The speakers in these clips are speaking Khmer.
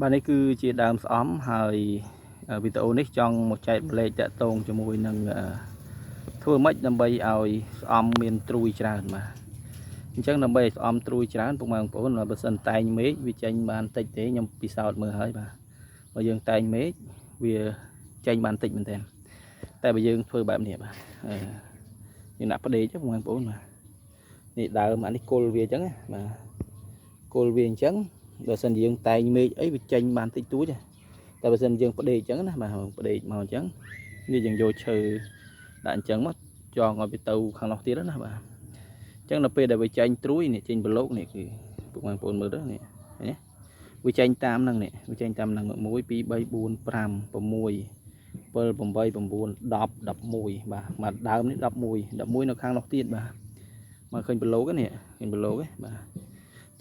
បាទនេះគឺជាដើមស្អំហើយវីដេអូនេះចង់មកចែករំលែកតាក់ទងជាមួយនឹងធ្វើម៉េចដើម្បីឲ្យស្អំមានត្រួយច្រើនបាទអញ្ចឹងដើម្បីឲ្យស្អំត្រួយច្រើនពុកម៉ែបងប្អូនបើសិនតែងមេឃវាចេញបានតិចទេខ្ញុំពិសោធន៍មើលហើយបាទបើយើងតែងមេឃវាចេញបានតិចមែនទែនតែបើយើងធ្វើបែបនេះបាទយើងដាក់ផ្ដេកពុកម៉ែបងប្អូនបាទនេះដើមអានេះគល់វាអញ្ចឹងណាបាទគល់វាអញ្ចឹងបើសិនយើងតែងមេឃអីវាចេញបានតិចតួចតែបើសិនយើងផ្ដេកអញ្ចឹងណាបាទផ្ដេកមកអញ្ចឹងនេះយើងយកឈើដាក់អញ្ចឹងមកចងឲ្យវាទៅខាងនោះទៀតណាបាទអញ្ចឹងដល់ពេលដែលវាចេញត្រួយនេះចេញប្រឡូកនេះគឺពុកបងប្អូនមើលទៅនេះឃើញទេវាចេញតាមហ្នឹងនេះវាចេញតាមហ្នឹង1 2 3 4 5 6 7 8 9 10 11បាទមកដើមនេះ11 11នៅខាងនោះទៀតបាទមកឃើញប្រឡូកនេះឃើញប្រឡូកទេបាទ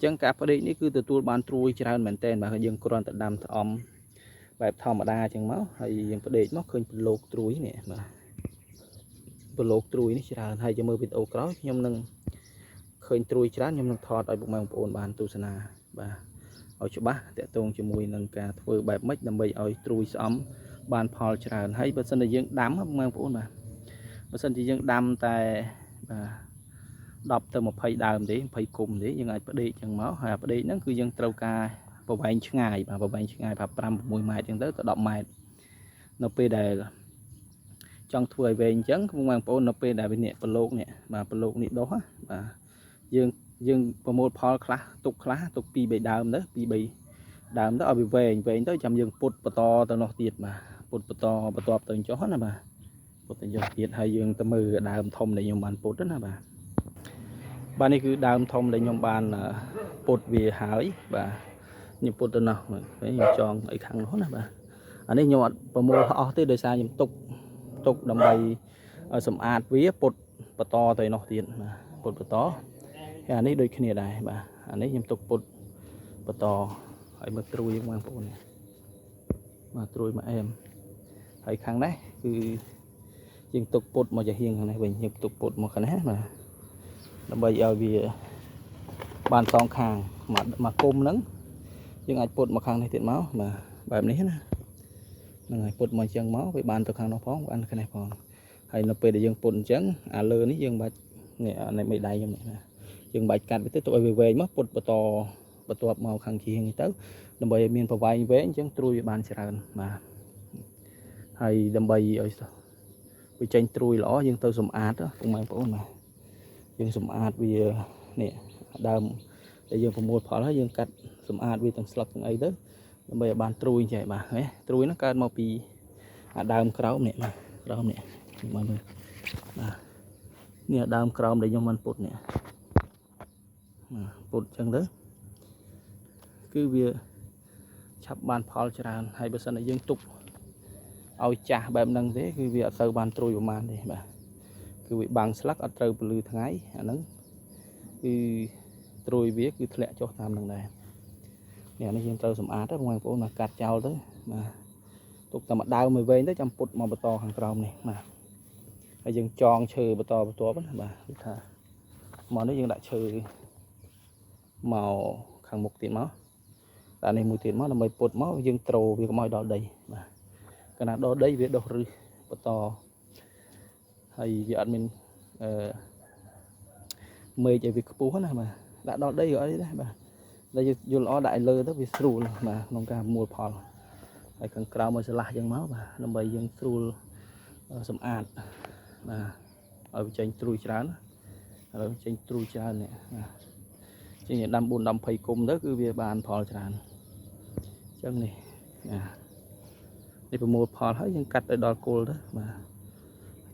ចឹងការផ្ដេកនេះគឺទទួលបានត្រួយច្រើនមែនតើបាទយើងគ្រាន់តែដាំស្អំបែបធម្មតាចឹងមកហើយយើងផ្ដេកមកឃើញប្រឡូកត្រួយនេះបាទប្រឡូកត្រួយនេះច្រើនហើយចាំមើលវីដេអូក្រោយខ្ញុំនឹងឃើញត្រួយច្រើនខ្ញុំនឹងថតឲ្យពុកម៉ែបងប្អូនបានទស្សនាបាទឲ្យច្បាស់តាក់ទងជាមួយនឹងការធ្វើបែបម៉េចដើម្បីឲ្យត្រួយស្អំបានផលច្រើនហើយបើសិនជាយើងដាំពុកម៉ែបងប្អូនបាទបើសិនជាយើងដាំតែបាទ10ទៅ20ដើមទេ20គុំទេយើងអាចផ្ដេកចឹងមកហើយផ្ដេកហ្នឹងគឺយើងត្រូវការប្រវែងឆ្ងាយបាទប្រវែងឆ្ងាយប្រហែល5 6ម៉ែត្រចឹងទៅទៅ10ម៉ែត្រនៅពេលដែលចង់ធ្វើឲ្យវែងអញ្ចឹងបងប្អូននៅពេលដែលវានេះប្រឡូកនេះបាទប្រឡូកនេះដុះបាទយើងយើងប្រមូលផលខ្លះទុកខ្លះទុក2 3ដើមទៅ2 3ដើមទៅឲ្យវាវែងវែងទៅចាំយើងពុតបន្តទៅនោះទៀតបាទពុតបន្តបន្ទាប់ទៅចុះណាបាទពុតទៅចុះទៀតហើយយើងទៅមើលដើមធំដែលខ្ញុំបានពុតណាបាទបាទនេះគឺដើមធំដែលខ្ញុំបានពុតវាហើយបាទខ្ញុំពុតទៅនោះខ្ញុំចងអីខាងនោះណាបាទអានេះខ្ញុំអត់ប្រមូលអស់ទេដោយសារខ្ញុំទុកទុកដើម្បីសម្អាតវាពុតបន្តទៅនោះទៀតបាទពុតបន្តហើយអានេះដូចគ្នាដែរបាទអានេះខ្ញុំទុកពុតបន្តឲ្យមើលត្រួយបងប្អូននេះបាទត្រួយមកអែមហើយខាងនេះគឺយើងទុកពុតមកចាហៀងខាងនេះវិញយើងទុកពុតមកខាងនេះបាទដើម្បីឲ្យវាបានសងខាងមកមកគុំហ្នឹងយើងអាចពុតមកខាងនេះទៀតមកបាទបែបនេះណាហ្នឹងហើយពុតមកអញ្ចឹងមកវាបានទៅខាងនោះផងបានខាងនេះផងហើយនៅពេលដែលយើងពុតអញ្ចឹងអាលើនេះយើងបាច់នេះអានេះមេដៃខ្ញុំនេះណាយើងបាច់កាត់វាទៅទុកឲ្យវាវែងមកពុតបន្តបន្ទាប់មកខាងជាងនេះទៅដើម្បីឲ្យមានប្រវែងវែងអញ្ចឹងត្រួយវាបានច្រើនបាទហើយដើម្បីឲ្យវាចេញត្រួយល្អយើងទៅសម្អាតពុកម៉ែបងប្អូនបាទយើងសម្អាតវានេះដើមដែលយើងប្រមូលផលហើយយើងកាត់សម្អាតវាទាំងស្លឹកទាំងអីទៅដើម្បីឲ្យបានត្រួយចេះបាទហ៎ត្រួយហ្នឹងកើតមកពីអាដើមក្រោមនេះបាទក្រោមនេះមកមើលបាទនេះអាដើមក្រោមដែលខ្ញុំបានពុតនេះបាទពុតអញ្ចឹងទៅគឺវាឆាប់បានផលច្រើនហើយបើសិនជាយើងទុកឲ្យចាស់បែបហ្នឹងទេគឺវាអត់សូវបានត្រួយប្រហែលទេបាទគឺវាបាំងស្លឹកអត់ត្រូវពលឺថ្ងៃអាហ្នឹងគឺត្រួយវាគឺធ្លាក់ចុះតាមនឹងដែរនេះអានេះយើងត្រូវសម្អាតទៅបងប្អូនមកកាត់ចោលទៅបាទទុកតែមួយដើមមួយវែងទៅចាំពុតមកបន្តខាងក្រោមនេះបាទហើយយើងចងឈើបន្តបន្ទាប់ណាបាទគឺថាមកនេះយើងដាក់ឈើមកខាងមុខទៀតមកដាក់នេះមួយទៀតមកដើម្បីពុតមកយើងត្រូវាកុំឲ្យដល់ដីបាទកាលណាដល់ដីវាដុះរឹសបន្តហើយវាអត់មានអឺមេឃឲ្យវាខ្ពស់ណាបាទដាក់ដល់ដីក៏អីដែរបាទតែយើងយល់ល្អដាក់ឲ្យលើទៅវាស្រួលបាទក្នុងការមូលផលហើយខាងក្រៅមកឆ្លាស់ចឹងមកបាទដើម្បីយើងស្រួលសម្អាតបាទឲ្យវាចេញត្រួយច្រើនឥឡូវចេញត្រួយច្រើននេះបាទចេញដាំ4 10 20គុំទៅគឺវាបានផលច្រើនអញ្ចឹងនេះបាទនេះប្រមូលផលហើយយើងកាត់ឲ្យដល់គល់ទៅបាទ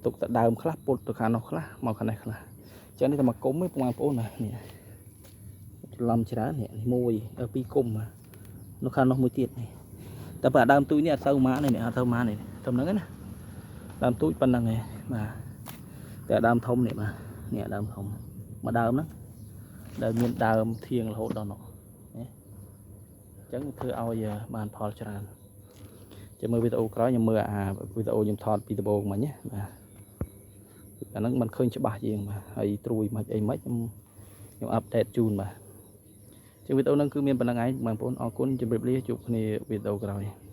ទុកតែដើមខ្លះពុតទៅខាងនោះខ្លះមកខាងនេះខ្លះអញ្ចឹងនេះតែមកគុំទេបងប្អូនណានេះច្រឡំច្រើននេះមួយពីរគុំបាទនៅខាងនោះមួយទៀតនេះតែបើដើមទូចនេះអត់សូវម៉ាននេះអត់សូវម៉ាននេះត្រឹមហ្នឹងណាដើមទូចប៉ុណ្្នឹងឯងបាទតែដើមធំនេះបាទនេះដើមធំមួយដើមហ្នឹងដែលមានដើមធៀងរហូតដល់នោះណាអញ្ចឹងធ្វើឲ្យបានផលច្រើនចាំមើលវីដេអូក្រោយខ្ញុំមើលអាវីដេអូខ្ញុំថតពីដំបូងមិញណាបាទអាហ្នឹងมันឃើញច្បាស់ជាងបាទហើយត្រួយមិនអីមិនខ្ញុំខ្ញុំ update ជូនបាទ ចឹងវីដេអូហ្នឹងគឺមានប៉ុណ្ណឹងឯងបងប្អូនអរគុណជម្រាបលាជួបគ្នាវីដេអូក្រោយ។